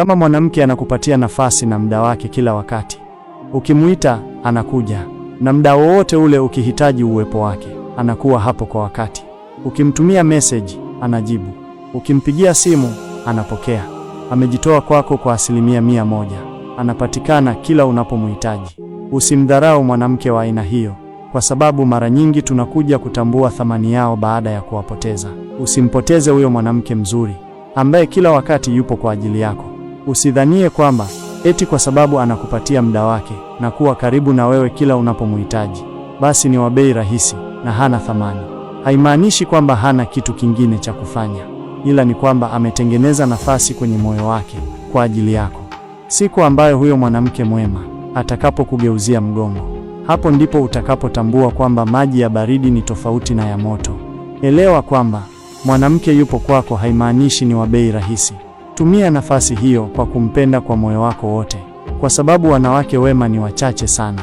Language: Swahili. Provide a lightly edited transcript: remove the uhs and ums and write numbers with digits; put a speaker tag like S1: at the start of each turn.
S1: Kama mwanamke anakupatia nafasi na muda wake kila wakati, ukimuita anakuja, na muda wowote ule ukihitaji uwepo wake anakuwa hapo kwa wakati. Ukimtumia message anajibu, ukimpigia simu anapokea. Amejitoa kwako kwa 100%, anapatikana kila unapomhitaji. Usimdharau mwanamke wa aina hiyo, kwa sababu mara nyingi tunakuja kutambua thamani yao baada ya kuwapoteza. Usimpoteze huyo mwanamke mzuri ambaye kila wakati yupo kwa ajili yako. Usidhanie kwamba eti kwa sababu anakupatia muda wake na kuwa karibu na wewe kila unapomhitaji, basi ni wa bei rahisi na hana thamani. Haimaanishi kwamba hana kitu kingine cha kufanya, ila ni kwamba ametengeneza nafasi kwenye moyo wake kwa ajili yako. Siku ambayo huyo mwanamke mwema atakapokugeuzia mgongo, hapo ndipo utakapotambua kwamba maji ya baridi ni tofauti na ya moto. Elewa kwamba mwanamke yupo kwako haimaanishi ni wa bei rahisi. Tumia nafasi hiyo kwa kumpenda kwa moyo wako wote, kwa sababu wanawake wema ni wachache sana.